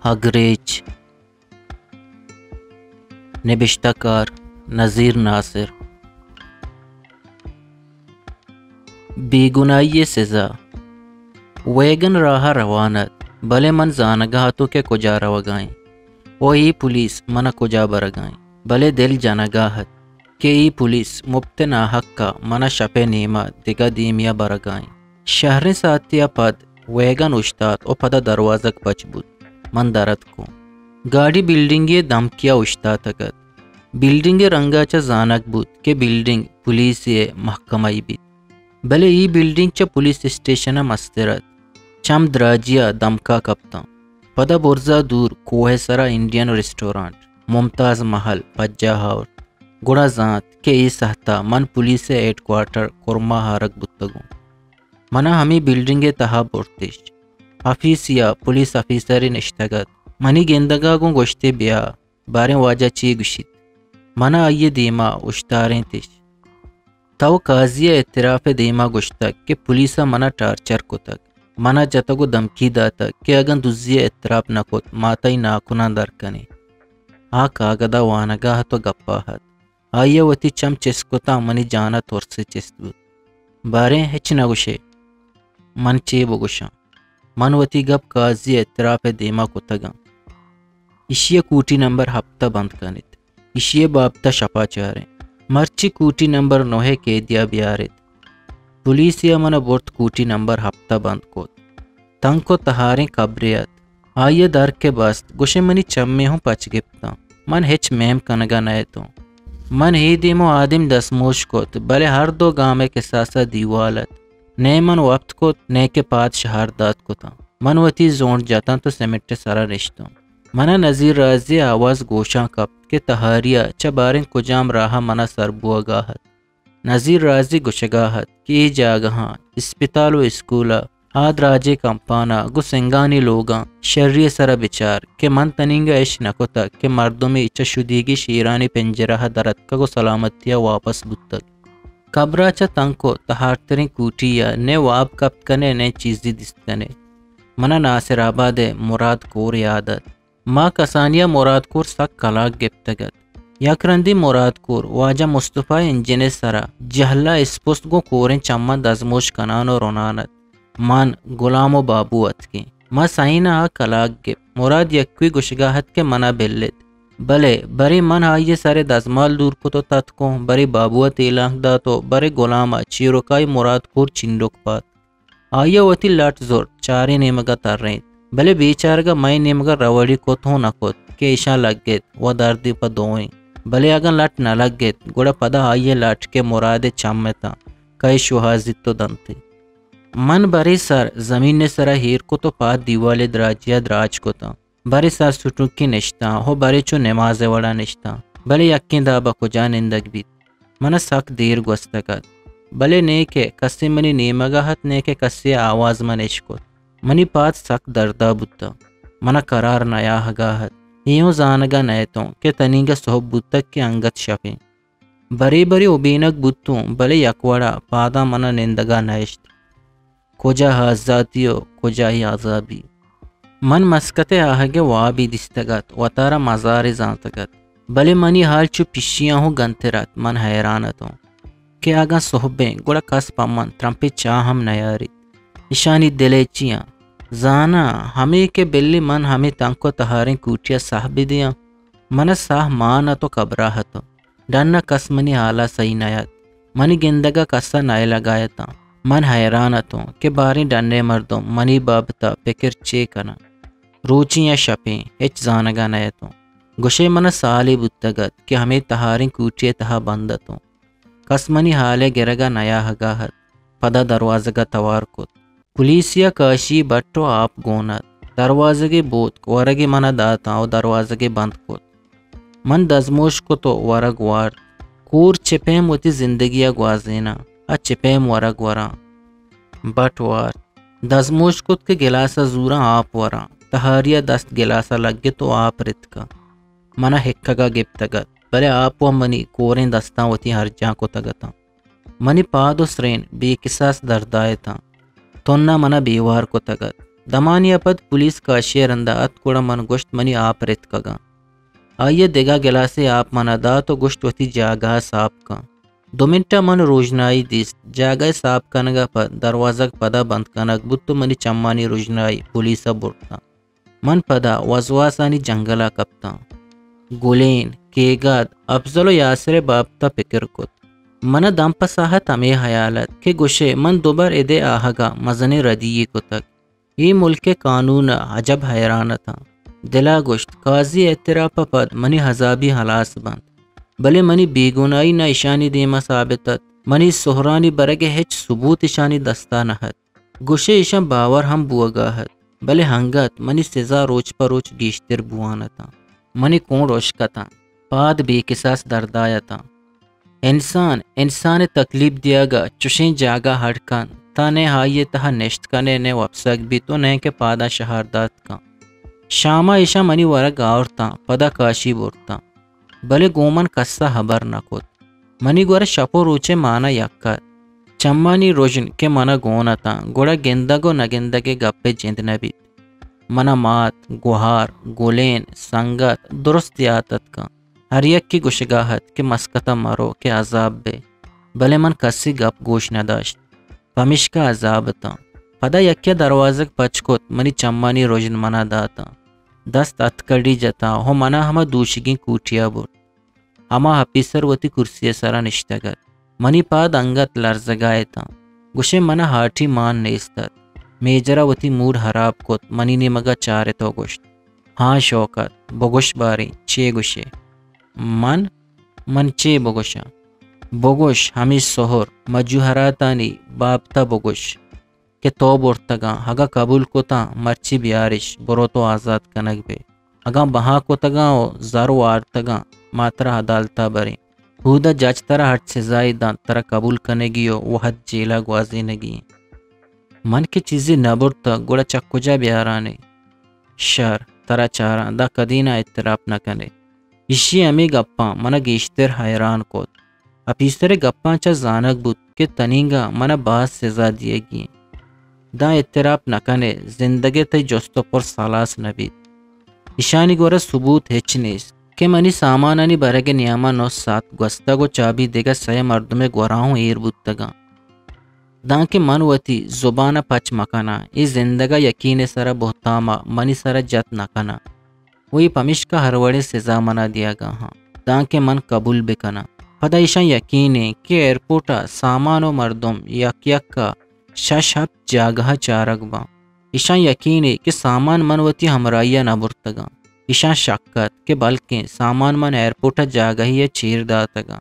اگریچ۔ نبشتہ کار: نذیر ناصر۔ بے گناہی ءِ سزا۔ ویگن راہ ءَ روان ات، بلے من زانگ ءَ اتوں کہ کجا روگ ءَ ایں ءُ اے پولیس من ءَ کجا برگ ءَ ایں، بلے دل جنگ ءَ ات کہ اے پولیس مپت ءِ ناحق ءَ من ءَ شپ ءِ نیم ءَ دگہ دیمی ءَ برگ ءَ ایں۔ شریں ساعتے ءَ پد ویگن اوشتات ءُ پدا دروازگ پچ بوت۔ من در اتکوں۔ گاڑی بلڈنگے ءِ دمکی ءَ اوشتاتگ ات۔ بلڈنگ ءِ رنگ ءَ چہ زانگ بوت کہ بلڈنگ پولیسے ءِ محکمہ ئے بیت۔ بلے اے بلڈنگ چہ پولیس اسٹیشن ءَ مستر ات۔ چم دراجی ءَ دمک ءَ کپتاں۔ پدا برز ءَ دور کوہ ءِ سر ءَ انڈین ریسٹورانٹ، ممتاز محل، پجاہ آورت۔ گڑا زانت کہ اے ساھت ءَ من پولیس ءِ ہیڈ کوارٹر کرم ءَ آرگ بوتگوں۔ من ءَ ہمے بلڈنگ ءِ تہا برتش۔ آفیسے ءَ پولیس آفیسرے نشتگ ات۔ منی گندگ ءَ گوں گوشت ئے، بیا، باریں واجہ چے گوشیت۔ من ءَ آئی ءِ دیم ءَ اوشتارینتش۔ تو قاضی ءَ اعتراف ءِ دیم ءَ گوشتگ کہ پولیس ءَ من ءَ ٹارچر کتگ، من ءَ جتگ ءُ دمکی داتگ کہ اگاں دزی ءَ اعتراف نہ کت، ما تئی ناکناں در کنیں۔ آ کاگد ءَ وانگ ءَ ات ءُ گپ ءَ ات۔ آئی ءَ وتی چم چست کتاں، منی جان ءَ ترسے چست بوت۔ باریں ہچ نہ گوش ئے، من چے بگوشاں؟ من وتی گپ قاضی ءِ اعتراف ءِ دیم ءَ کتگ آں۔ ایشی ءَ کوٹی نمبر ہپت ءَ بند کن ات۔ ایشی ءِ بابت ءَ شپ ءَ چاریں۔ مرچی کوٹی نمبر نُہ ءِ قیدی ءَ بیار ات۔ پولیسے ءَ من ءَ برت، کوٹی نمبر ہپت ءَ بند کت۔ تنک ءُ تہاریں قبرے ات۔ آئی ءَ در کہ بست، گوش ئے منی چمے ہوں پچ گپتاں۔ من ہچ میم کنگ ءَ نہ اتوں۔ من اے دیم ءُ آ دیم دستموش کت، بلے ہر دو گام ءِ کساس ءَ دیوال ات۔ نئے من وپت کت، نئے کہ پاد شہار دات کتاں۔ من وتی زونڈ جتاں تو سیمنٹ ءِ سر ءَ نشتوں۔ من ءَ نذیر رازی ءِ آواز گوشاں کپت کہ تہاری ءَ چہ باریں کجام راہ ءَ من ءَ سر بوگ ءَ ات۔ نذیر رازی گوشگ ءَ ات کہ اے جاگہاں اسپتال ءُ اسکول ءَ، آ دراجیں کمپان ءَ، گوں سنگانی لوگاں، شری ءِ سر ءَ بچار کہ من تنینگہ اش نہ کتگ کہ مردمے چہ شدیگی شیرانی پنجرہ ءَ در اتکگ ءُ سلامتی ءَ واپس بوتگ۔ قبر ءَ چہ تنک ءُ تہارتریں کوٹی ءَ نئے واب کپت کن ئے، نئے چیزے دیست کن ئے۔ من ءَ ناصر آباد ءِ مراد کور یاد ات۔ ما کسانی ءَ مراد کور سک کلاگ گپتگ ات۔ یک رندے مراد کور واجہ مصطفی ءِ انجن ءِ سر ءَ جہل ءَ اسپست گوں کوریں چماں دزموش کنان ءُ رونان ات۔ من، غلام ءُ بابو اتکیں۔ ما سئین ءَ آ کلاگ گپت۔ مراد یکوئی گوشگ ءَ ات کہ من ءَ بل ات۔ بلے برے من آئی ءِ سر ءِ دزمال دور کت ءُ تتکوں، برے بابو ءَ تیلانک دات ءُ برے غلام ءَ، چیرکائی مراد کور چنڈک پاد۔ آئی ءَ وتی لٹ زرت، چاریں نیمگ ءَ ترینت، بلے بیچارگ ءَ مئے نیمگ ءَ روڑی کت ہوں نہ کت کہ ایشاں لگت ءُ دردی پہ دوئیں۔ بلے اگاں لٹ نہ لگت، گڑا پدا آئی ءِ لٹ کہ مراد ءِ چم اتاں، کئے شوہازیت ءُ دنت۔ من برے سر زمین ءِ سر ءَ ایر کت ءُ پاد دیوال ءِ دراجی ءَ دراج کتاں۔ برے سر سٹونکی نشتاں ءُ برے چو نماز ءِ وڑا نشتاں، بلے یکیں داب ءَ کجا نندگ بیت۔ من ءَ سک دیر گوستگ ات، بلے نے کہ کسے منی نیمگ ءَ ات، نے کہ کسے ءِ آواز من اش کت۔ منی پاد سک درد ءَ بوتاں۔ من ءَ قرار نیاہگ ءَ ات۔ اے اوں زانگ ءَ نہ اتوں کہ تنیگہ سہب بوتگ کہ انگت شپیں۔ برے برے ابینگ بوتوں، بلے یک وڑا پاداں من ءَ نندگ ءَ نہ اشت۔ کجا آزاتی ءُ کجا اے عذابی۔ من مسکت ءِ آہگ ءِ وابے دیستگ ات، وتارا مزارے زانتگ ات، بلے منی حال چو پشیاں ہوں گنتر ات۔ من حیران اتوں کہ اگاں سہبیں، گڑا کس پہ من ترمپے چاہ ہم نیاریت۔ اشانی دل ءَ چیاں؟ زاناں، ہمے کہ بلی من ہمے تنک ءُ تہاریں کوٹی ءَ ساہ بدیاں۔ من ءَ ساہ مان ات ءُ قبر ءَ اتوں۔ ڈن ءَ کس منی حال ءَ سہی نیات۔ منی گندگ ءَ کس ءَ نئیلگ ءَ اتاں۔ من حیران اتوں کہ باریں ڈن ءِ مردم منی بابت ءَ پکر چے کناں۔ روچیں یا شپیں، ہچ زانگ ءَ نہ اتوں۔ گوشئے من ءَ سالے بوتگ ات کہ ہمے تہاریں کوٹی ءِ تہا بند اتوں۔ کس منی حال ءِ گرگ ءَ نیاہگ ءَ ات۔ پدا دروازگ ءَ توار کت۔ پولیسے ءَ کاشی بٹ ءُ آپ گون ات۔ دروازگے بوتک، ورگے من ءَ داتاں ءُ دروازگے بند کت۔ من دزموش کت ءُ ورگ وارت۔ کور چہ پیم وتی زندگی ءَ گوازیناں، آ چہ پیم ورگ وراں۔ بٹ وارت۔ دزموش کت کہ گلاس ءَ زوراں آپ وراں۔ تہاری ءَ دست گلاس ءَ لگت ءُ آپ رتکاں۔ من ءَ ہکگ ءَ گپتگ ات، بلے آپ وَ منی کوریں دستاں وتی ہرجاں کتگ اتاں۔ منی پاد ءُ سرین بے کساس درد ءَ اتاں۔ تن ءَ من ءَ بے وار کتگ ات۔ دمانی ءَ پد پولیس کاشی ءِ رندا اتک، گڑا من گوشت، منی آپ رتکگاں۔ آئی ءَ دگہ گلاسے آپ منا دات ءُ گوشت، وتی جاگہ ءَ ساپ کن۔ دو منٹ ءَ من روژنائی دیست۔ جاگہ ءِ ساپ کنگ ءَ پد دروازگ پدا بند کنگ بوت ءُ منی چمانی روژنائی پولیس ءَ برتاں۔ من پدا وسواسانی جنگل ءَ کپتاں۔ گلین، کیگاد، افضل ءُ یاسر ءِ بابت ءَ پکر کت۔ من ءَ دم پہ ساھت ھمے ھیال ات کہ گوشئے من دوبر اد ءِ آھگ ءَ مزنیں ردی یے کتگ۔ اے ملک ءِ قانون ءَ عجب حیران اتاں۔ دل ءَ گوشت، قاضی ءِ اعتراپ ءَ پد منی عذابی ھلاس بنت۔ بلے منی بیگناھی نہ اشانی دیم ءَ ثابت ات، منی سھرانی برگ ءِ ھچ ثبوت اشانی دست ءَ نہ ات۔ گوشئے ایشاں باور ھم بوگ ءَ ات، بلے انگت منی سزا روچ پہ روچ گیشتر بوان اتاں۔ منی کونڈ ھشک اتاں، پاد بے کساس درد ءَ اتاں۔ انسان، انسان ءِ تکلیپ دیگ ءَ چشیں جاگہ اڈ کنت، تاں نئے آئی ءِ تہ ءَ نشت کن ئے، نئے وپسگ بیت ءُ نئے کہ پاداں شھار دات کن۔ شام ءَ ایشاں منی ورگ آورتاں، پدا کاشی برتاں۔ بلے گوں من کس ءَ ھبر نہ کت۔ منی گور ءَ شپ ءُ روچ ءِ مانا یک ات۔ چمانی رژن کہ من ءَ گون اتاں، گڑا گندگ ءُ نہ گندگ ءِ گپ ءِ جند نہ بیت۔ من ءَ مات، گوھار، گلین، سنگت درست یات اتکاں۔ ھر یکے گوشگ ءَ ات کہ مسکت ءَ مرو کہ عذاب بئے، بلے من کسی گپ گوش نہ داشت۔ پمیشکا عذاب اتاں۔ پدا یکے ءَ دروازگ پچ کت، منی چمانی رژن من ءَ داتاں۔ دست ھتکڑی جتاں ءُ من ءَ ھما دوشیگیں کوٹی ءَ برت۔ ھما آپیسر وتی کرسی ءِ سر ءَ نشتگ ات۔ منی پاد انگت لرزگ ءَ اتاں۔ گوشئے من ءَ ھاٹی مان نیست ات۔ میجر ءَ وتی موڈ ھراب کت، منی نیمگ ءَ چارت ءُ گوشت، ھاں شوکت، بگوش باریں، چے گوشئے؟ من؟ من چے بگوشاں؟ بگوش، ھمے سھر، مجوھراتانی بابت ءَ بگوش۔ کہ تو برتگاں، اگاں قبول کتاں، مرچی بیارش، برو تو آزات کنگ بئے۔ اگاں بہا کتگاں ءُ زر وارتگاں، ما ترا عدالت ءَ بریں۔ ہود ءَ جج ترا ہرچ سزائے دنت، ترا قبول کنگی ءُ وھد جیل ءَ گوازینگی ایں۔ من کہ چیزے نہ برتگ، گڑا چہ کجا بیارانے؟ شر، ترا چاراں، داں کدی نہ اعتراف نہ کنے۔ ایشی ءِ ہمے گپاں من ءَ گیشتر حیران کت۔ اپیسر ءِ گپاں چہ زانگ بوت کہ تنینگہ من ءَ باز سزا دیگی انت۔ داں اعتراف نہ کن ئے، زندگ ءِ تئی جست ءُ پرس ہلاس نہ بیت۔ ایشانی گور ءَ ثبوت ہچ نیست کہ منی سامانانی برگ ءِ نیام ءَ نو ساعت گوستگ ءُ چابی دگہ سئے مردم ءِ گور ءَ اوں ایر بوتگ انت۔ دانکہ من وتی زبان ءَ پچ مہ کناں، اے زندگ ءَ یقین ءِ سر ءَ بہتام ءَ منی سر ءَ جت نہ کناں۔ ءُ اے پمیشکا ہر وڑیں سزا من ءَ دیگ ءَ آں، دانکہ من قبول بہ کناں۔ پدا ایشاں یقین انت کہ ایئرپورٹ ءَ سامان ءُ مردم یک یک ءَ شش ہپت جاگہ ءَ چارگ باں۔ ایشاں یقین انت کہ سامان من وتی ہمراہی ءَ نہ برتگ آں۔ ایشاں شک ات کہ بلکیں سامان من ایئرپورٹ ءَ جاگہے ءَ چیر داتگ آں۔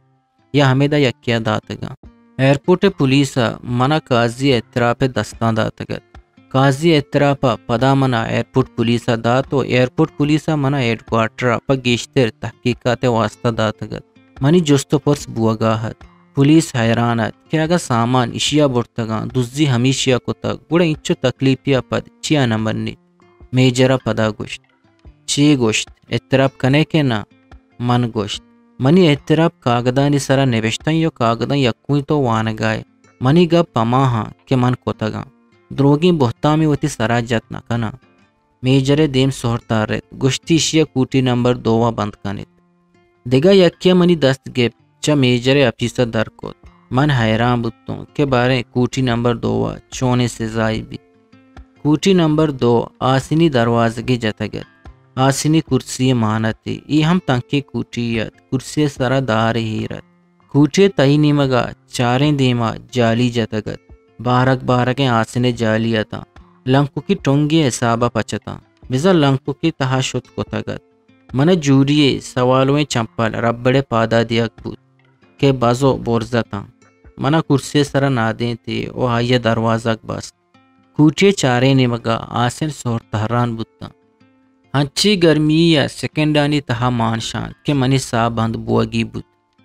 یا ہمیدا یکے ءَ داتگ آں۔ ایئرپورٹ ءِ پولیس ءَ من ءَ قاضی ءِ اعتراف ءِ دستاں داتگ ات۔ قاضی ءِ اعتراف ءَ پدا من ءَ ایئرپورٹ پولیس ءَ دات ءُ ایئرپورٹ پولیس ءَ من ءَ ہیڈ کوارٹر ءَ پہ گیشتر تحقیقات ءِ واستہ داتگ ات۔ منی جست ءُ پرس بوگ ءَ ات۔ پولیس حیران ات کہ اگاں سامان ایشی ءَ برتگ آں، دزی ہمیشی ءَ کتگ، گڑا اینچو تکلیپے ءَ پد چیا نہ منیت؟ میجر ءَ پدا گوشت۔ چے گوشت؟ اعتراف کن ئے کہ نہ؟ من گوشت، منی اعتراف کاگدانی سر ءَ نبشتہ ایں ءُ کاگداں یکوئی تو وانگ ءَ ئے۔ منی گپ ہما آں کہ من کتگ آں۔ دروگیں بہتامے وتی سر ءَ جت نہ کناں۔ میجر ءِ دیم سہر ترّت، گوشتی، ایشی ءَ کوٹی نمبر دو ءَ بند کن ات۔ دگہ یکے ءَ منی دست گپت، چہ میجر ءِ اپیس ءَ در کت۔ من حیران بوتوں کہ باریں کوٹی نمبر دو ءَ چونیں سزایے بیت۔ کوٹی نمبر دو آسنی دروازگے جتگ ات۔ آسنی کرسی ءِ مان ات، اے ہم تنکیں کوٹی ات، کرسی ءِ سر ءَ دارے ایر ات۔ کوٹی ءِ تہی نیمگ ءَ چاریں دیم ءَ جالی جتگ ات۔ بارگ بارگیں آسن ءِ جالی اتاں۔ لنککی ٹنگے ءِ حساب ءَ پچ اتاں۔ بزاں لنککی تہا شت کتگ ات۔ من ءَ جوڑی ءِ سوالوئیں چمپل ربڑ ءِ پاد ءَ دیگ بوت کہ بز ءُ برز اتاں۔ من ءَ کرسی ءِ سر ءَ نادینت ئے ءُ آئی ءَ دروازگ بست۔ کوٹی ءِ چاریں نیمگ ءَ آسن سہر تران بوتاں۔ انچیں گرمی ءَ سیکنڈانی تہا مان شانت کہ منی ساہ بند بوگی بوت۔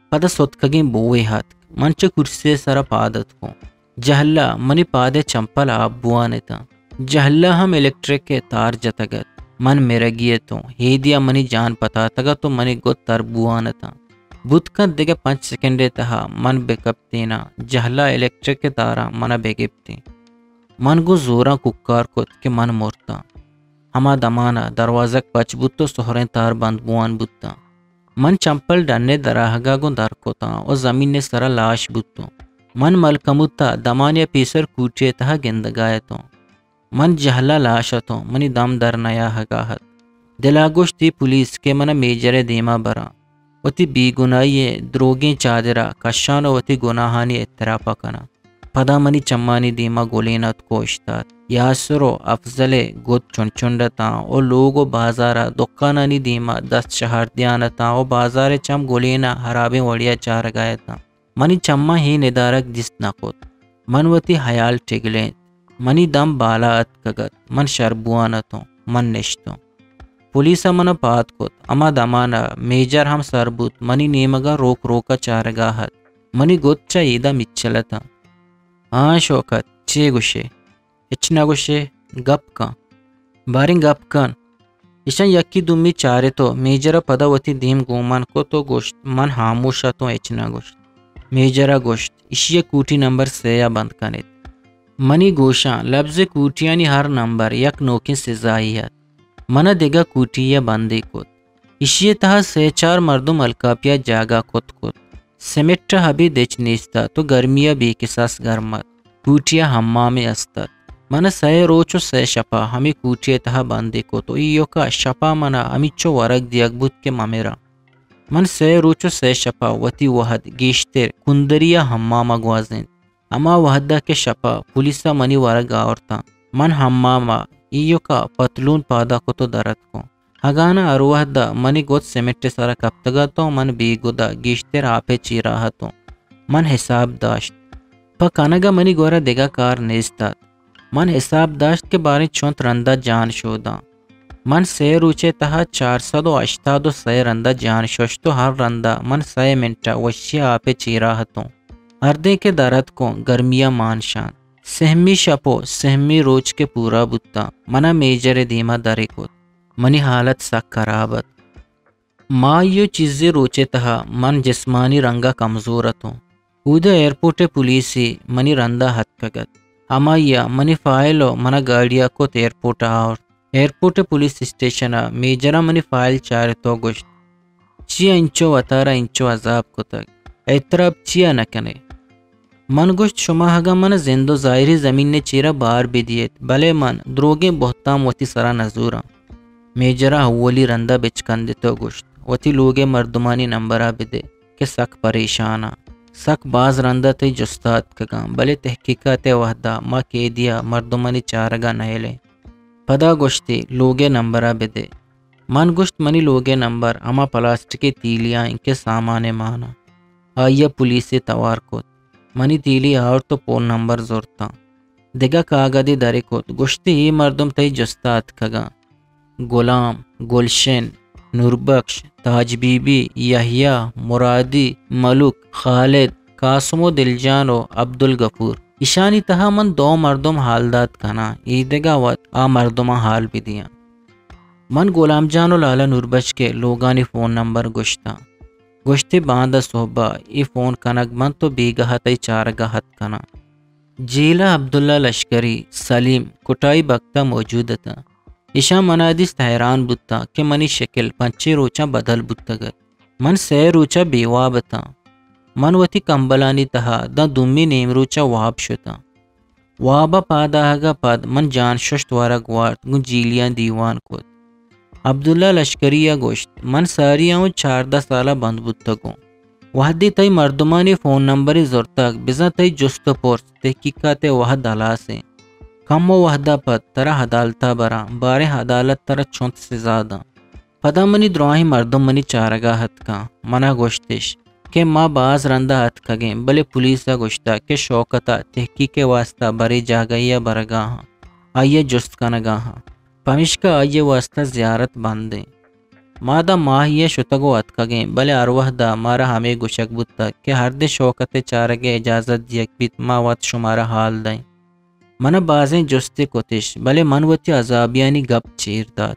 پدا ستکگیں بوئے اتک۔ من چہ کرسی ءِ سر ءَ پاد اتکوں۔ جہلا منی پاد ءِ چمپل آپ بوان اتاں۔ جہلا ہم الیکٹرک ءِ تار جتگ ات۔ من مرگی اتوں۔ ہیدی ءَ منی جان پتاتگ ات ءُ منی گد تر بوان اتاں۔ بوت کنت دگہ پنچ سیکنڈ ءِ تہا من بہ کپتیناں، جہلا الیکٹرک ءِ تاراں من ءَ بہ گپتیں۔ من گوں زوراں کوکار کت کہ من مرتاں۔ ہما دمان ءَ دروازگ پچ بوت ءُ سہریں تار بند بوان بوتاں۔ من چمپل ڈن ءِ دراہگ ءَ گوں در کتاں ءُ زمین ءِ سرا لاش بوتوں۔ من ملکموت ءَ دمانے ءَ پیسر کوٹی ءِ تہا گندگ ءَ اتوں۔ من جہل ءَ لاش اتوں، منی دم در نیاہگ ءَ ات۔ دل ءَ گوشت، اے پولیس کہ من ءَ میجر ءِ دیما براں، وتی بے گناہی ءِ دروگیں چادر ءَ کشاں ءُ وتی گناہانی اعتراف ءَ کناں۔ پدا منی چمانی دیما گلین اتک ءُ اشتات۔ یاسر ءُ افضل ءِ گد چنڈ چنڈ اتاں ءُ لوگ ءُ بازار ءَ دکانانی دیما دست شہار دیان اتاں ءُ بازار ءِ چم گلین ءَ ہرابیں وڑے ءَ چارگ ءَ اتاں۔ منی چماں اے ندارگ دیست نہ کت۔ من وتی ہیال ٹگلینت۔ منی دم بالا اتکگ ات۔ من شر بوان اتوں۔ من نشتوں۔ پولیس ءَ من ءَ پاد کت۔ ہما دمان ءَ میجر ہم سر بوت۔ منی نیمگ ءَ روک روک ءَ چارگ ءَ ات۔ منی گد چہ اید ءَ مچل اتاں۔ ہاں شوکت، چے گوشے؟ ہچ نہ گوشے، گپ کن۔ باریں گپ کن۔ ایشاں یکے دومی چارت ءُ میجر ءَ پدا وتی دیم گوں من کت ءُ گوشت۔ من ہاموش اتوں، ہچ نہ گوشت۔ میجر ءَ گوشت، ایشی ءِ کوٹی نمبر سے ءَ بند کن ات۔ منی گوشاں لبز کوٹیانی ہر نمبر یک نوکیں سزایے ات۔ من ءَ دگہ کوٹی ءَ بندے کت۔ ایشی ءِ تہا سے چار مردم الکاپی ءَ جاگہ کت کت۔ سمٹ ءَ ابید ہچ نیست ات ءُ گرمی ءَ بے کساس گرم ات۔ کوٹی ءَ حمامے است ات۔ من ءَ سئے روچ ءُ سئے شپ ءَ ہمے کوٹی ءِ تہا بندے کت ءُ ایوک ءَ شپ ءَ من ءَ ہمینچو ورگ دیگ بوت کہ مہ مراں۔ من سئے روچ ءُ سئے شپ ءَ وتی وہد گیشتر کندری ءَ حمام ءَ گوازینت۔ ہما وہد ءَ کہ شپ ءَ پولیس ءَ منی ورگ آورتاں، من حمام ءَ ایوک ءَ پتلون پاد ءَ کت ءُ در اتکوں۔ اگاں نہ ہر وہد ءَ منی گد سمٹ ءِ سرا کپتگ ات ءُ من بے گد ءَ گیشتر آپ ءِ چیرا اتوں۔ من حساب داشت۔ پہ کنگ ءَ منی گورا دگہ کار نیست ات۔ من حساب داشت کہ باریں چنت رند ءَ جان شوداں۔ من سئے روچ ءِ تہا چار سد ءُ ہشتاد ءُ سئے رند ءَ جان ششت ءُ ہر رند ءَ من سئے منٹ ءَ وشی ءَ آپ ءِ چیرا اتوں۔ ہردیں کہ در اتکوں، گرمی ءَ مان شانت۔ سہمی شپ ءُ سہمی روچ کہ پورا بوتاں، من ءَ میجر ءِ دیما درے کت۔ منی حالت سک ہراب ات۔ ماہی ءُ چیزے روچ ءِ تہا من جسمانی رنگ ءَ کمزور اتوں۔ اود ءَ ایئرپورٹ ءِ پولیسے منی رند ءَ اتکگ ات۔ ہمائی ءَ منی فائل ءُ من ءَ گاڑی ءَ کت ایئرپورٹ ءَ آورت۔ ایئرپورٹ ءِ پولیس اسٹیشن ءَ میجر ءَ منی فائل چارت ءُ گوشت، چیا انچو وتارا انچو عذاب کتگ؟ اعتراف چیا نہ کن ئے؟ من گوشت، شما اگاں من ءَ زند ءُ زاہری زمین ءِ چیرا بار بدیت، بلے من دروگیں بہتام وتی سرا نزوراں۔ میجر ءَ اولی رند ءَ بچکندت ءُ گوشت، وتی لوگ ءِ مردمانی نمبر ءَ بدے کہ سک پریشان آں۔ سک باز رند ءَ تئی جست ءَ اتکگاں، بلے تحقیقات ءِ وہد ءَ ما قیدی ءَ مردمانی چارگ ءَ نئیلیں۔ پدا گوشتی، لوگ ءِ نمبر ءَ بدے۔ من گوشت، منی لوگ ءِ نمبر ہما پلاسٹک ءِ تیلیاں انت کہ سامان ءِ مان آں۔ آئی ءَ پولیس ءِ توار کت۔ منی تیلی آورت ءُ پون نمبر زرتاں۔ دگہ کاگدے درے کت۔ گوشتی، اے مردم تئی جست ءَ اتکگاں۔ گلام، گلشن، نوربخش، تاج بی بی، یحییٰ، مرادی، ملک، خالد، قاسم ءُ دلجان ءُ عبدالغفور۔ ایشانی تہا من دو مردم حال دات کناں، ایدگہ وت آ مردماں حال بدیاں۔ من گلام جان ءُ لالا نوربخش ءِ لوگانی فون نمبر گوشتاں۔ گوشتی، باندا سہب ءَ اے فون کنگ بنت ءُ بیگاہ ءَ تئی چارگ ءَ اتک کناں۔ جیل ءَ عبداللہ لشکری، سلیم، کٹائی بکت ءَ موجود اتاں۔ ایشاں من ءَ دیست حیران بوتاں کہ منی شکل پنچیں روچاں بدل بوتگ ات۔ من سئے روچ ءَ بے واب اتاں۔ من وتی کمبلانی تہا داں دومی نیمروچ ءَ واب شتاں۔ واب ءَ پاد آہگ ءَ پد من جان ششت ورگ وارت، گوں جیلیاں دیوان کت۔ عبداللہ لشکری ءَ گوشت، من ساری ءَ اوں چاردہ سال ءَ بند بوتگوں۔ وہدے تئی مردمانی فون نمبرے زرتگ، بزاں تئی جست ءُ پرس تحقیقات ءِ وہد ہلاس ایں۔ کمو وہد ءَ پد ترا عدالت ءَ براں، باریں عدالت ترا چنت سزا داں۔ پدا منی دراہیں مردم منی چارگ ءَ اتکاں۔ من ءَ گوشتش کہ ما باز رند ءَ اتکگیں، بلے پولیس ءَ گوشتگ کہ شوکت ءَ تحقیق ءِ واستا برے جاگہے ءَ برگ ءَ آں، آئی ءَ جست کنگ ءَ آں، پمیشکا آئی ءِ واستا زیارت بند ایں۔ ما داں ماہے ءَ شتگ ءُ اتکگیں، بلے ہر وہد ءَ مارا ہمے گوشگ بوتگ کہ ہردیں شوکت ءِ چارگ ءِ اجازت دیگ بیت، ما وت شمارا ہال دئیں۔ من ءَ بازیں جستے کتش، بلے من وتی عذابیانی گپ چیر دات۔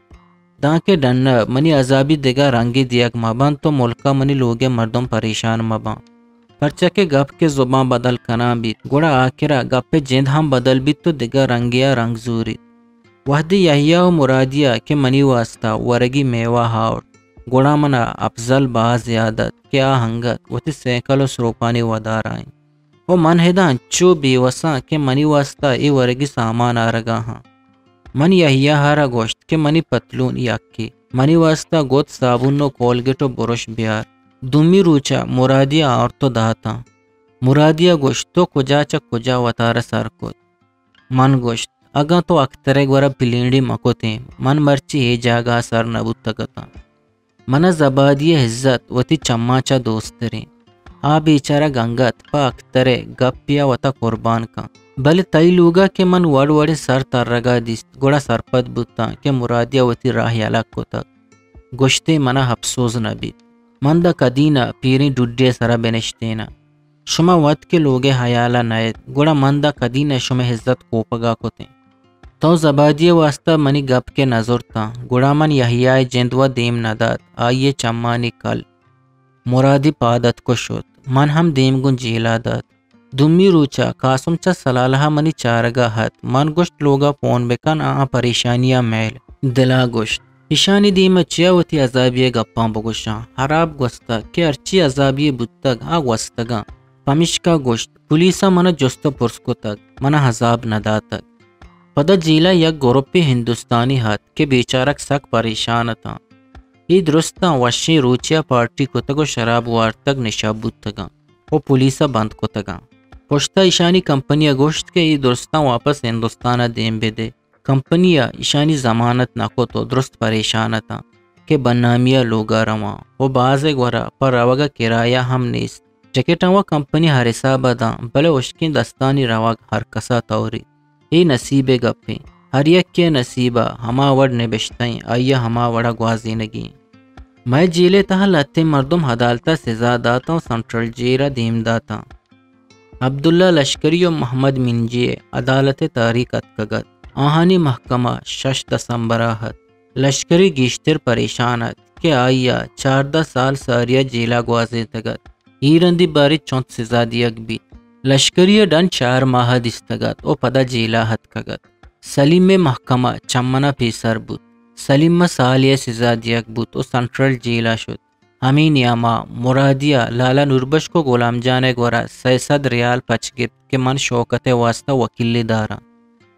دانکہ ڈن ءَ منی عذابی دگہ رنگے دیگ مہ بنت ءُ ملک ءَ منی لوگ ءِ مردم پریشان مہ باں۔ پرچا کہ گپ کہ زبان بدل کنان بیت، گڑا آکرا گپ ءِ جند ہم بدل بیت و دگہ رنگے ءَ رنگ زوریت۔ وہدے یحییٰ و مرادی ءَ کہ منی واستا ورگی میوہ آورت، گڑا منا افضل باز یاد ات کہ آ انگت وتی سیکل و سروپانی ودارا انت۔ و من ہدا انچو بے وساں کہ منی واستا اے ورگی سامان آرگا ہاں۔ من یحییٰ ءَ را گوشت کہ منی پتلون یکے، منی واستا گد، صابون و کولگیٹ و برش بیار۔ دومی روچا مرادی ءَ آورت و داتاں۔ مرادی ءَ گوشت، تو کجا چہ کجا وتارا سر کت؟ من گوشت، اگاں تو اکتر ءِ گورا پلینڈی مہ کتیں، من مرچی اے جاگہ ءَ سر نہ بوتگ اتاں۔ من ءَ زبادی ءِ عزت وتی چماں چہ دوستریں۔ آ بیچارگ انگت پہ اکتر ءِ گپے ءَ وتا قربان کن۔ بلے تئی لوگ ءَ کہ من وڑ وڑیں سر ترگ ءَ دیست، گڑا سرپد بوتاں کہ مرادی ءَ وتی راہ یلہ کتگ۔ گوشتے من ءَ اپسوز نہ بیت۔ من داں کدین ءَ پیریں ڈڈے ءِ سرا بنشتیناں۔ شما وت کہ لوگ ءِ ہیال ءَ نہ ات، گڑا من داں کدین ءَ شمئے عزت کوپگ ءَ کتیں۔ تو زبادی ءِ واستا منی گپ کہ نہ زرتاں، گڑا من یحییٰ ءِ جند ءَ دیم نہ دات، آئی ءِ چمانی کل۔ مرادی پاد اتک و شت۔ من ہم دیم گوں جیل ءَ دات۔ دومی روچا قاسم چہ سلالہ ءَ منی چارگ ءَ ات۔ من گوشت، لوگ ءَ پون بکن، آ پریشانی ءَ میل۔ دل ءَ گوشت، ایشانی دیم ءَ چیا وتی عذابی ءِ گپاں بگوشاں؟ ہراب گوستگ کہ ہرچی عذابی بوتگ، آ گوستگاں۔ پمیشکا گوشت، پولیس ءَ من ءَ جست ءُ پرس کتگ، من ءَ عذاب نہ داتگ۔ پدا جیل ءَ یک گروپے ہندوستانی ات کہ بیچارگ سک پریشان اتاں۔ اے درستاں وشیں روچے ءَ پارٹی کتگ ءُ شراب وارتگ، نشہ بوتگاں ءُ پولیس ءَ بند کتگاں۔ پشت ءَ ایشانی کمپنی ءَ گوشت کہ اے درستاں واپس ہندوستان ءَ دیم بدے۔ کمپنی ءَ ایشانی ضمانت نہ کت ءُ درست پریشان اتاں کہ بدنامی ءَ لوگ ءَ رواں ءُ بازے گورا پہ روگ ءَ کرایہ ہم نیست۔ ٹکٹاں وَ کمپنی ہر حساب ءَ داں، بلے ہشکیں دستانی روگ ہر کس ءَ توری۔ اے نصیب ءِ گپیں۔ ہر یکے ءِ نصیب ءَ ہما وڑ نبشتہ ایں، آئی ءَ ہما وڑ ءَ گوازینگی ایں۔ مئے جیل ءِ تہا لہتیں مردم عدالت ءَ سزا داتاں ءُ سنٹرل جیل ءَ دیم داتاں۔ عبداللہ لشکری ءُ محمد منجی ءِ عدالت ءِ تاریخ اتکگ ات۔ آہانی محکمہ شش دسمبر ءَ ات۔ لشکری گیشتر پریشان ات کہ آئی ءَ چاردہ سال ساری ءَ جیل ءَ گوازینتگ ات۔ اے رندی باریں چنت سزا دیگ بیت۔ لشکری ءَ ڈن چار ماہ دیستگ ات ءُ پدا جیل ءَ اتکگ ات۔ سلیم ءِ محکمہ چہ من ءَ پیسر بوت۔ سلیم ءَ سالے ءِ سزا دیگ بوت ءُ سنٹرل جیل ءَ شت۔ ہمے نیام ءَ مرادی ءَ لالا نوربشک ءُ غلام جان ءِ گورا سئے سد ریال پچ گپت کہ من شوکت ءِ واستا وکیلے داراں۔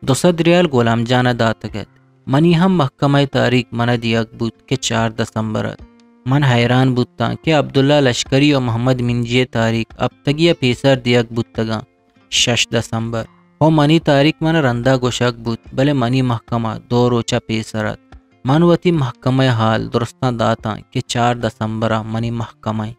دو سد ریال غلام جان ءَ داتگ ات۔ منی ہم محکمہ ءِ تاریخ من ءَ دیگ بوت کہ چار دسمبر ات۔ من حیران بوتاں کہ عبداللہ لشکری ءُ محمد منجی ءِ تاریخ ہپتگے ءَ پیسر دیگ بوتگاں، شش دسمبر۔ ءُ منی تاریخ من ءَ رندا گوشگ بوت، بلے منی محکمہ دو روچ ءَ پیسر ات۔ من وتی محکمہ ءِ حال درستاں داتاں کہ چار دسمبر ءَ منی محکمہ ایں۔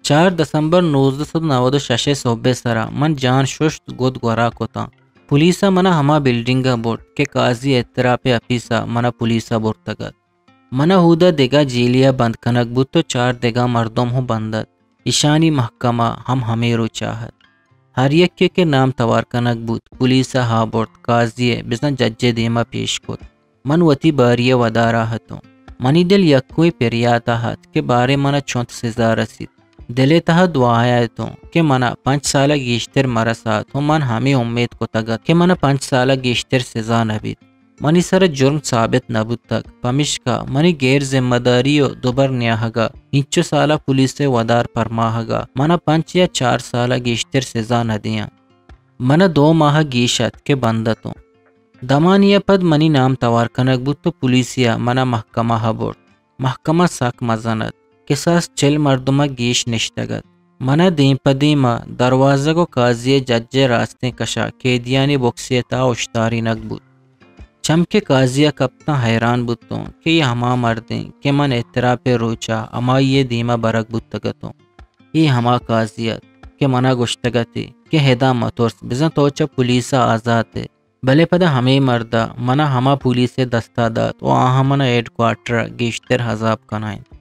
چار دسمبر نوزدہ سد نود ءُ شش ءِ سہب ءِ سرا من جان ششت، گد گورا کتاں۔ پولیس ءَ من ءَ ہما بلڈنگ ءَ برت کہ قاضی ءِ اعتراف ءِ اپیس ءَ من ءَ پولیس ءَ برتگ ات۔ من ءَ اودا دگہ جیلے ءَ بند کنگ بوت ءُ چار دگہ مردم ہم بند ات۔ ایشانی محکمہ ہم ہمے روچ ءَ ات۔ ہر یکے کہ نام توار کنگ بوت، پولیس ءَ ہا برت، قاضی ءَ بزاں جج ءِ دیم ءَ پیش کت۔ من وتی باری ءَ ودار ءَ اتوں۔ منی دل یکوئیں پریات ءَ ات کہ باریں من ءَ چنت سزا رسیت۔ دل ءِ تہا دعا ءَ اتوں کہ من ءَ پنچ سال ءَ گیشتر مرسات ءُ من ہمے امیت کتگ ات کہ من ءَ پنچ سال ءَ گیشتر سزا نہ بیت۔ منی سر ءَ جرم ثابت نہ بوتگ، پمیشکا منی غیر ذمہ داری ءُ دوبر نیاہگ ءَ اینچو سال ءَ پولیس ءِ ودار پرماہگ ءَ من ءَ پنچ یا چار سال ءَ گیشتر سزا نہ دیاں۔ من ءَ دو ماہ ءَ گیش ات کہ بند اتوں۔ دمانے ءَ پد منی نام توار کنگ بوت ءُ پولیسے ءَ من ءَ محکمہ ءَ برت۔ محکمہ سک مزن ات۔ کساس چل مردم ءَ گیش نشتگ ات۔ من ءَ دیم پہ دیم ءَ دروازگ ءُ قاضی ءِ جج ءِ راستیں کش ءَ قیدیانی بکسے ءِ تہا اوشتارینگ بوت۔ چم کہ قاضی ءَ کپتاں، حیران بوتوں کہ اے ہما مرد ایں کہ من اعتراف ءِ روچ ءَ ہمائی ءِ دیم ءَ برگ بوتگ اتوں۔ اے ہما قاضی ات کہ من ءَ گوشتگ اتی کہ ہدا مہ ترس، بزاں تو چہ پولیس ءَ آزات ئے۔ بلے پدا ہمے مرد ءَ من ءَ ہما پولیس ءِ دست ءَ دات ءُ آہاں من ءَ ہیڈ کوارٹر ءَ گیشتر عذاب کنائینت۔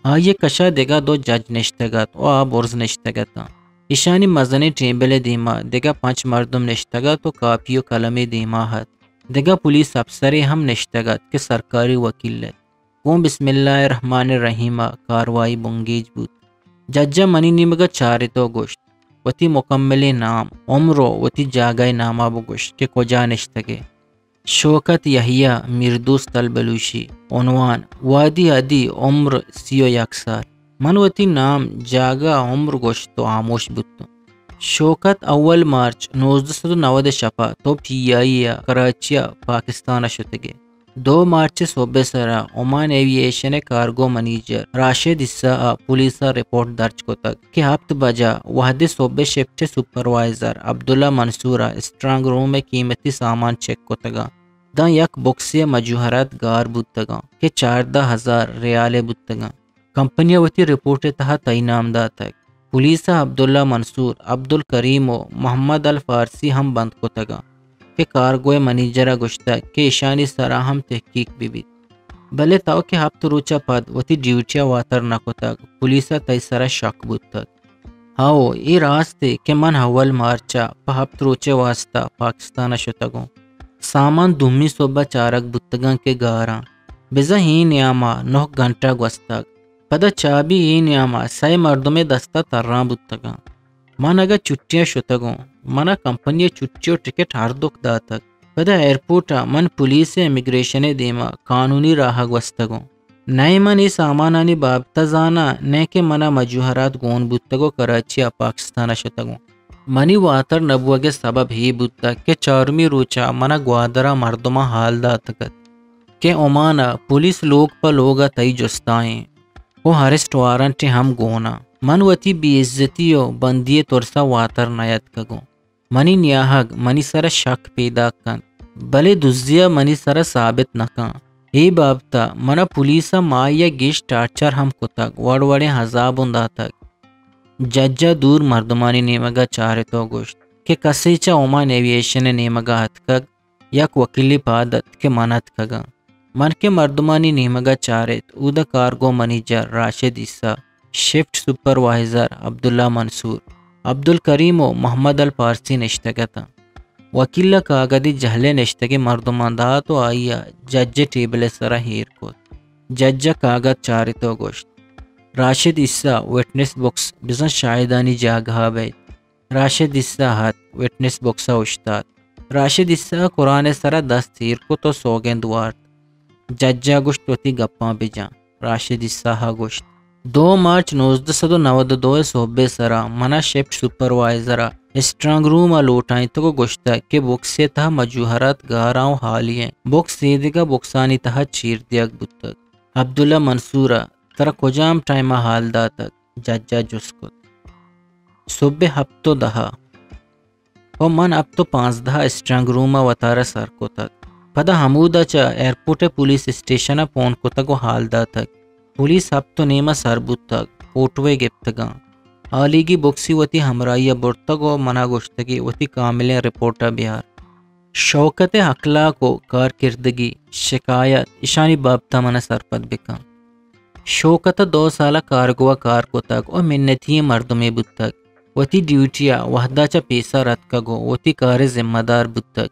آئی ءِ کش ءَ دگہ دو جج نشتگ ات ءُ آ برز نشتگ اتاں۔ ایشانی مزنیں ٹیبل ءِ دیم ءَ دگہ پنچ مردم نشتگ ات ءُ کاپی ءُ قلمے دیم ءَ ات۔ دگہ پولیس اپسرے ہم نشتگ ات کہ سرکاری وکیل ات۔ گوں بسم اللہ الرحمن الرحیم ءَ کاروائی بنگیج بوت۔ جج ءَ منی نیمگ ءَ چارت ءُ گوشت، وتی مکملیں نام، عمر و وتی جاگہ ءِ نام ءَ بگوشت کہ کجا نشتگ ئے۔ شوکت یحییٰ میردوست البلوشی، عنوان: وادی ادی، عمر سی و یک سال۔ من وتی نام، جاگہ، عمر گوشت و ہاموش بوتوں۔ شوکت، اول مارچ نوزدہ سد و نود ءِ شپ ءَ تو پی آئی اے ءَ کراچی ءَ پاکستان ءَ شتگ ئے۔ دو مارچ ءِ سہب ءِ سر ءَ اومان ایوی ایشن ءِ کارگو منیجر راشد عیسیٰ ءَ پولیس ءَ رپورٹ درج کتگ کہ ہپت بجہ وہدے سہب ءِ شفٹ ءِ سپروائزر عبداللہ منصور ءَ اسٹرانگ روم ءِ قیمتی سامان چیک کتگ اَنت، داں یک بکسے ءِ مجوہرات گار بوتگ اَنت کہ چاردہ ہزار ریال ءِ بوتگ اَنت۔ کمپنی ءَ وتی رپورٹ ءِ تہا تئی نام داتگ۔ پولیس ءَ عبداللہ منصور، عبدالکریم و محمد الفارسی ہم بند کتگ اَنت کہ کارگو ءِ منیجر ءَ گوشتگ کہ ایشانی سر ءَ ہم تحقیق بہ بیت۔ بلے تو کہ ہپت روچ ءَ پد وتی ڈیوٹی ءَ واتر نہ کتگ، پولیس ءَ تئی سر ءَ شک بوتگ۔ ہئو، اے راستے کہ من اول مارچ ءَ پہ ہپت روچ ءِ واستہ پاکستان ءَ شتگوں۔ سامان دومی سہب ءَ چارگ بوتگ اَنت کہ گار اَنت۔ بزاں اے نیام ءَ نہ گھنٹہ گوستگ۔ پدا چابی اے نیام ءَ سئے مردمے دست ءَ تران بوتگ اَنت۔ من اگاں چھٹی ءَ شتگوں، من ءَ کمپنی ءَ چھٹی و ٹکٹ ہر دک داتگ۔ پدا ایئرپورٹ ءَ من پولیس ءُ امیگریشن ءِ دیم ءَ قانونی راہ ءَ گوستگوں۔ نئے من اے سامانانی بابت ءَ زاناں، نئے کہ من ءَ مجوہرات گون بوتگ ءُ کراچی ءَ پاکستان ءَ شتگوں۔ منی واتر نہ بوگ ءِ سبب اے بوتگ کہ چارمی روچ ءَ من ءَ گوادر ءَ مردماں ہال داتگ اَت کہ عمان ءَ پولیس لوگ پہ لوگ ءَ تئی جست ءَ ایں ءُ ارسٹ وارنٹ ہم گون اَنت۔ من وتی بے عزتی ءُ بندی ءِ ترس ءَ واتر نیاتکگوں۔ منی نیاہگ منی سر ءَ شک پیداک کنت، بلے دزی ءَ منی سر ءَ ثابت نہ کنت۔ اے بابت ءَ من ءَ پولیس ءَ ماہے ءَ گیش ٹارچر ہم کتگ، وڑ وڑیں عذاب اوں داتگ۔ جج ءَ دور مردمانی نیمگ ءَ چارت ءُ گوشت کہ کسے چہ عمان ایوی ایشن ءِ نیمگ ءَ اتکگ؟ یک وکیلے پاد اتک کہ من اتکگاں۔ من کہ مردمانی نیمگ ءَ چارت، اودا کارگو منیجر راشد عیسیٰ، شفٹ سپروائزر عبداللہ منصور، عبدالکریم ءُ محمد الپارسی نشتگ اتاں۔ وکیل ءَ کاگدے جہل ءِ نشتگیں مردماں دات ءُ آئی ءَ جج ءِ ٹیبل ءِ سر ءَ ایر کت۔ جج ءَ کاگد چارت ءُ گوشت، راشد عیسیٰ، وٹنس بکس، بزاں شاہدانی جاگہ ءَ بئیت۔ راشد عیسیٰ ات، وٹنس بکس ءَ اوشتات۔ راشد عیسیٰ ءَ قرآن ءِ سر ءَ دست ایر کت ءُ سوگند وارت۔ جج ءَ گوشت، وتی گپاں بجن۔ راشد عیسیٰ ءَ گوشت، دو مارچ نوزدہ سد ءُ نود ءُ دو ءِ سہب ءِ سر ءَ من ءَ شفٹ سپروائزر ءَ اسٹرانگ روم ءَ لوٹائینتگ ءُ گوشتگ کہ بکس ءِ تہا مجوہرات گار اَنت ءُ ہالی اَنت۔ بکس ایدگہ بکسانی تہا چیر دیگ بوتگ۔ عبداللہ منصور ءَ ترا کجام ٹائم ءَ ہال داتگ؟ جج ءَ جست کت۔ سہب ءِ ہپت ءُ دہ ءَ۔ ءُ من ہپت ءُ پانزدہ ءَ اسٹرانگ روم ءَ وتارا سر کتگ۔ پدا ہمودا چہ ایئرپورٹ ءِ پولیس اسٹیشن ءَ پون کتگ ءُ ہال داتگ۔ پولیس ہپت ءُ نیم ءَ سر بوتگ، فوٹوے گپتگاں۔ ہالیگی بکسی وتی ہمراہی ءَ برتگ ءُ من ءَ گوشتگی وتی کاملیں رپورٹ ءَ بیار۔ شوکت ءِ اخلاق ءُ کارکردگی، شکایت، اشانی بابت ءَ من ءَ سرپد بکن۔ شوکت ءَ دو سال ءَ کارگو ءَ کار کتگ ءُ منتی ئیں مردمے بوتگ۔ وتی ڈیوٹی ءَ وہد ءَ چہ پیسر اتکگ ءُ وتی کار ءِ ذمہ دار بوتگ۔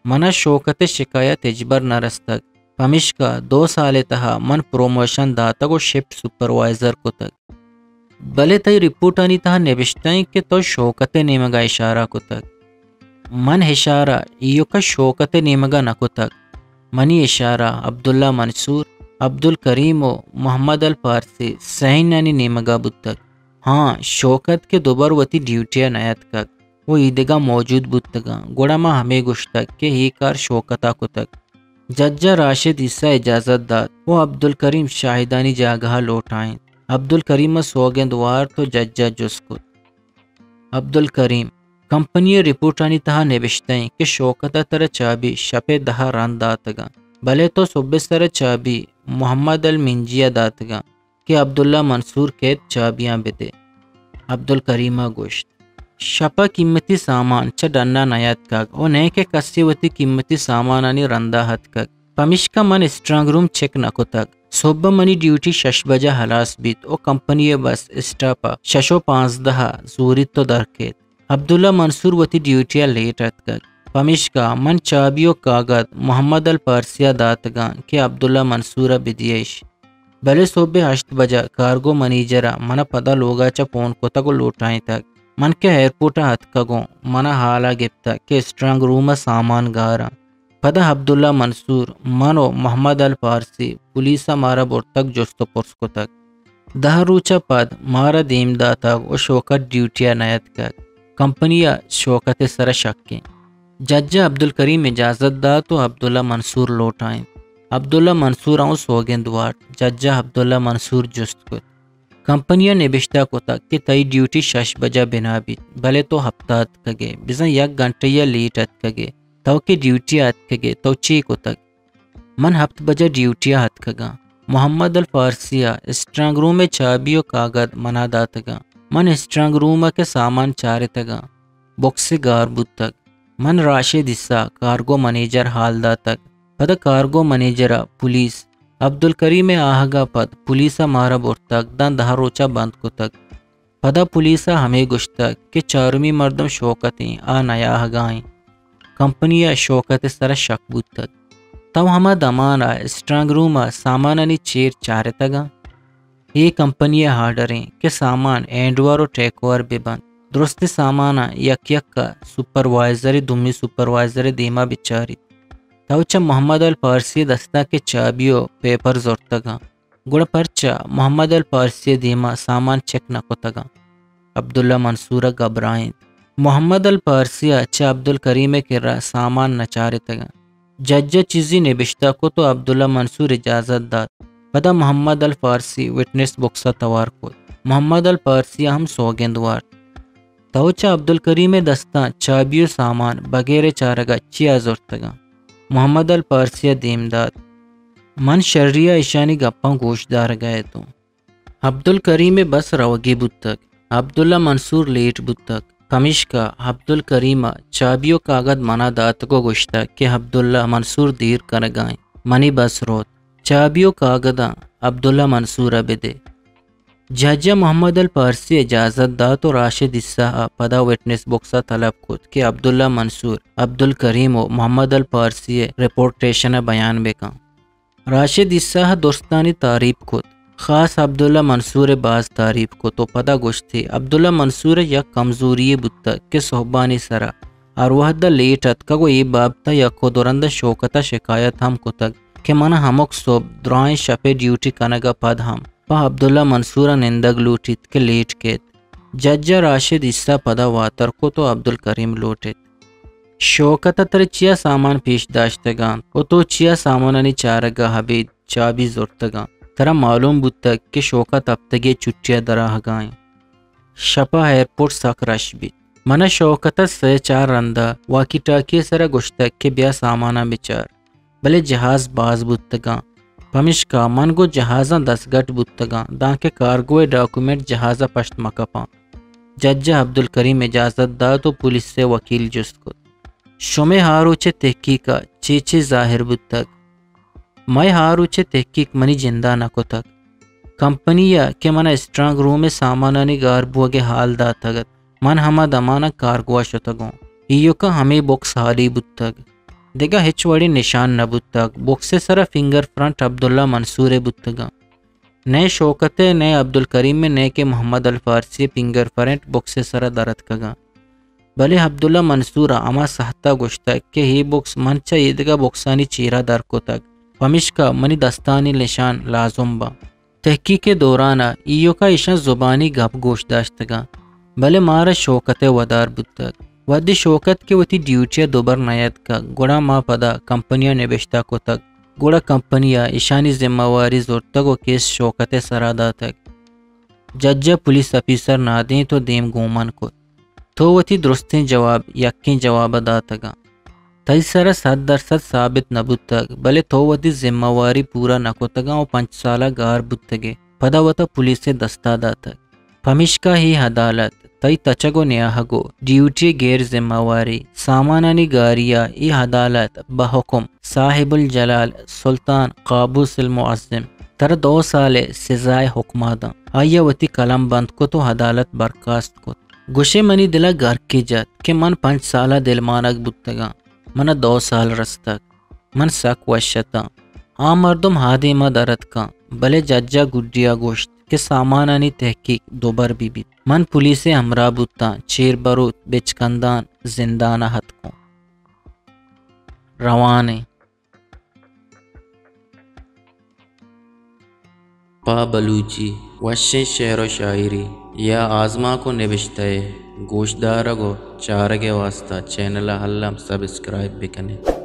من ءَ شوکت ءِ شکایت ہچبر نہ رستگ، پمیشکا دو سال ءِ تہا من پروموشن داتگ ءُ شفٹ سپروائزر کتگ۔ بلے تئی رپورٹانی تہا نبشتہ اِنت کہ تو شوکت ءِ نیمگ ءَ اشارہ کتگ۔ من اشارہ ایوک ءَ شوکت ءِ نیمگ ءَ نہ کتگ۔ منی اشارہ عبداللہ منصور، عبدالکریم ءُ محمد الپارسی سئینانی نیمگ ءَ بوتگ۔ ہاں، شوکت کہ دوبر وتی ڈیوٹی ءَ نیاتکگ ءُ ایدگہ موجود بوتگاں، گڑا ما ہمے گوشتگ کہ اے کار شوکت ءَ کتگ۔ جج ءَ راشد عیسیٰ اجازت دات ءُ عبدالکریم شاہدانی جاگہ ءَ لوٹائینت۔ عبدالکریم ءَ سوگند وارت ءُ جج ءَ جست کت، عبدالکریم، کمپنی ءِ رپورٹانی تہا نبشتہ اِنت کہ شوکت ءَ ترا چابی شپ ءِ دہ ءَ رند داتگاں، بلے تو سہب ءِ سر ءَ چابی محمد المنجی ءَ داتگاں کہ عبداللہ منصور کیت، چابیاں بدے۔ عبدالکریم ءَ گوشت، شپ ءَ قیمتی سامان چہ ڈن ءَ نیاتکگ ءُ نئے کہ کسے وتی قیمتی سامانانی رند ءَ اتکگ۔ پمیشکا من اسٹرانگ روم چیک نہ کتگ۔ سہب ءَ منی ڈیوٹی شش بجہ ہلاس بیت ءُ کمپنی ءِ بس اسٹاپ ءَ شش ءُ پانزدہ ءَ زوریت ءُ در کیت۔ عبداللہ منصور وتی ڈیوٹی ءَ لیٹ اتکگ۔ پمیشکا من چابی ءُ کاگد محمد الپارسی ءَ داتگاں کہ عبداللہ منصور ءَ بدیئیش۔ بلے سہب ءِ ہشت بجہ کارگو منیجر ءَ من ءَ پدا لوگ ءَ چہ پون کتگ ءُ لوٹائینتگ۔ من کہ ایئرپورٹ ءَ اتکگوں، من ءَ ہال ءَ گپتگ کہ اسٹرانگ روم ءَ سامان گار اَنت۔ پدا عبداللہ منصور، من ءُ محمد الفارسی، پولیس ءَ مارا برتگ، جست ءُ پرس کتگ۔ دہ روچ ءَ پد مارا دیم داتگ ءُ شوکت ڈیوٹی ءَ نیاتکگ۔ کمپنی ءَ شوکت ءِ سر ءَ شک اِنت۔ جج ءَ عبدالکریم اجازت دات ءُ عبداللہ منصور لوٹائینت۔ عبداللہ منصور ءَ اوں سوگند وارت۔ جج ءَ عبداللہ منصور جست کت، کمپنی ءَ نبشتہ کتگ کہ تئی ڈیوٹی شش بجہ بنا بیت، بلے تو ہپت ءَ اتکگ ئے، بزاں یک گھنٹہ ءَ لیٹ اتکگ ئے۔ تو کہ ڈیوٹی ءَ اتکگ ئے، تو چے کتگ؟ من ہپت بجہ ڈیوٹی ءَ اتکگاں۔ محمد الفارسی ءَ اسٹرانگ روم ءِ چابی ءُ کاگد من ءَ داتگاں۔ من اسٹرانگ روم ءَ کہ سامان چارتگاں، بکسے گار بوتگ۔ من راشد عیسیٰ، کارگو منیجر، ہال داتگ۔ پدا کارگو منیجر ءَ پولیس، عبدالکریم ءِ آہگ ءَ پد پولیس ءَ مارا برتگ، داں دہ روچ ءَ بند کتگ۔ پدا پولیس ءَ ہمے گوشتگ کہ چارمی مردم شوکت ایں، آ نیاہگ ءَ ایں۔ کمپنی ءَ شوکت ءِ سر ءَ شک بوتگ۔ تو ہما دمان ءَ اسٹرانگ روم ءَ سامانانی چیر چارتگاں؟ اے کمپنی ءِ آرڈر ایں کہ سامان ہینڈ اوور ءُ ٹیک اوور بہ بنت۔ درستیں ساماناں یک یک ءَ سپروائزر ءِ، دومی سپروائزر ءِ دیم ءَ بچاریت۔ تو چہ محمد الفارسی ءِ دستاں کہ چابی ءُ پیپر زرتگاں، گڑا پرچا محمد الفارسی ءِ دیم ءَ سامان چیک نہ کتگاں؟ عبداللہ منصور ءَ گھبرائینت۔ محمد الفارسی ءَ چہ عبدالکریم ءِ کرا سامان نہ چارتگاں۔ جج ءَ چیزے نبشتہ کت ءُ عبداللہ منصور اجازت دات۔ پدا محمد الفارسی وٹنس بکس ءَ توار کت۔ محمد الفارسی ءَ ہم سوگند وارت۔ تو چہ عبدالکریم ءِ دستاں چابی ءُ سامان بغیر چارگ ءَ چیا زرتگاں؟ محمد الفارسی ءَ دیم دات۔ من شری ءَ ایشانی گپاں گوش دارگ ءَ اتوں۔ عبدالکریم ءِ بس روگی بوتگ۔ عبداللہ منصور لیٹ بوتگ، پمیشکا عبدالکریم ءَ چابی ءُ کاگد من ءَ داتگ ءُ گوشتگ کہ عبداللہ منصور دیر کنگ ءَ اِنت، منی بس روت۔ چابی ءُ کاگداں عبداللہ منصور ءَ بدے۔ جج ءَ محمد الفارسی ءَ اجازت دات ءُ راشد عیسیٰ ءَ پدا وٹنس بکس ءَ طلب کت کہ عبداللہ منصور، عبدالکریم ءُ محمد الفارسی ءِ رپورٹیشن ءَ بیان بکن۔ راشد عیسیٰ ءَ درستانی تعریف کت، خاص عبداللہ منصور ءِ باز تعریف کت ءُ پدا گوشتی، عبداللہ منصور ءَ یک کمزوری یے بوتگ کہ سہبانی سرا ہر وہد ءَ لیٹ اتکگ ءُ اے بابت ءَ یک ءُ دو رند ءَ شوکت ءَ شکایت ہم کتگ کہ من ءَ ہمک سہب درائیں شپ ءِ ڈیوٹی کنگ ءَ پد ہم پہ عبداللہ منصور ءَ نندگ لوٹیت کہ لیٹ کیت۔ جج ءَ راشد عیسیٰ پدا واتر کت ءُ عبدالکریم لوٹت۔ شوکت ءَ ترا چیا سامان پیش داشتگ اَنت ءُ تو چیا سامانانی چارگ ءَ ابید چابی زرتگ اَنت؟ ترا معلوم بوتگ کہ شوکت ہپتگے چھٹی ءَ در آہگ ءَ اِنت۔ شپ ءَ ایئرپورٹ سک رش بیت۔ من ءَ شوکت ءَ سئے چار رند ءَ واکی ٹاکی ءِ سرا گوشتگ کہ بیا ساماناں بچار، بلے جہاز باز بوتگ اَنت، پمیشکا من گوں جہازاں دستگٹ بوتگ آں، دانکہ کارگو ءِ ڈاکومنٹ جہاز ءَ پشت مہ کپ اَنت۔ جج ءَ عبدالکریم اجازت دات ءُ پولیس ءِ وکیل جست کت، شمئے ہاروچ ءِ تحقیق ءَ چے چے ظاہر بوتگ؟ مئے ہاروچ ءِ تحقیق منی جند ءَ نہ کتگ۔ کمپنی ءَ کہ من ءَ اسٹرانگ روم ءِ سامانانی گار بوگ ءِ ہال داتگ اَت، من ہما دمان ءَ کارگو ءَ شتگ اوں۔ ایوک ءَ ہمے بکس ہالی بوتگ۔ دگہ ہچ وڑیں نشان نہ بوتگ۔ بکس ءِ سرا فنگر پرنٹ عبداللہ منصور ءِ بوتگ اَنت۔ نئے شوکت ءِ، نئے عبدالکریم ءِ، نئے کہ محمد الفارسی ءِ فنگر پرنٹ بکس ءِ سرا در اتکگ اَنت۔ بلے عبداللہ منصور ءَ ہما ساہت ءَ گوشتگ کہ اے بکس من چہ ایدگہ بکسانی چیرا در کتگ، پمیشکا منی دستانی نشان لازم باں۔ تحقیق ءِ دوران ءَ ایوک ءَ ایشاں زبانی گپ گوش داشتگ اَنت، بلے مارا شوکت ءِ ودار بوتگ۔ وھدے شوکت کہ وتی ڈیوٹی ءَ دوبر نیاتکگ، گڑا ما پدا کمپنی ءَ نبشتہ کتگ، گڑا کمپنی ءَ ایشانی ذمہ واری زرتگ ءُ کیس شوکت ءِ سرا داتگ۔ جج ءَ پولیس آفیسر نادینت ءُ دیم گوں من کت۔ تو وتی درستیں جواب یکیں جواب ءَ داتگ اَنت۔ تئی سر ءَ صد درصد ثابت نہ بوتگ، بلے تو وتی ذمہ واری پورا نہ کتگ اَنت ءُ پنچ سال ءَ گار بوتگ ئے، پدا وت ءَ پولیس ءِ دست ءَ داتگ۔ پمیشکا اے عدالت تئی تچگ ءُ نیاہگ ءُ ڈیوٹی ءِ غیر ذمہ واری، سامانانی گاری ءَ اے عدالت بہ حکم صاحب الجلال سلطان قابوس المعظم ترا دو سال ءِ سزا ءِ حکم ءَ دنت۔ آئی ءَ وتی قلم بند کت ءُ عدالت برخاست کت۔ گوشئے منی دل ءَ گرکے جت کہ من پنچ سال ءَ دلمانگ بوتگ آں، من ءَ دو سال رستگ۔ من سک وش اتاں۔ آ مردم آ دیم ءَ در اتکاں، بلے جج ءَ گڈی ءَ گوشت کہ سامانانی تحقیق دوبر بہ بیت۔ من پولیس ءِ ہمراہ بوتاں، چیر بروت، بچکندان، زندان ءَ اتکوں۔ روان ایں۔ پہ بلوچی وشیں شعر و شاعری یا آزمانک و نبشتہ ءِ گوشدارگ و چارگ ءِ واسطہ چینل ءَ الم سبسکرائب بکن ات۔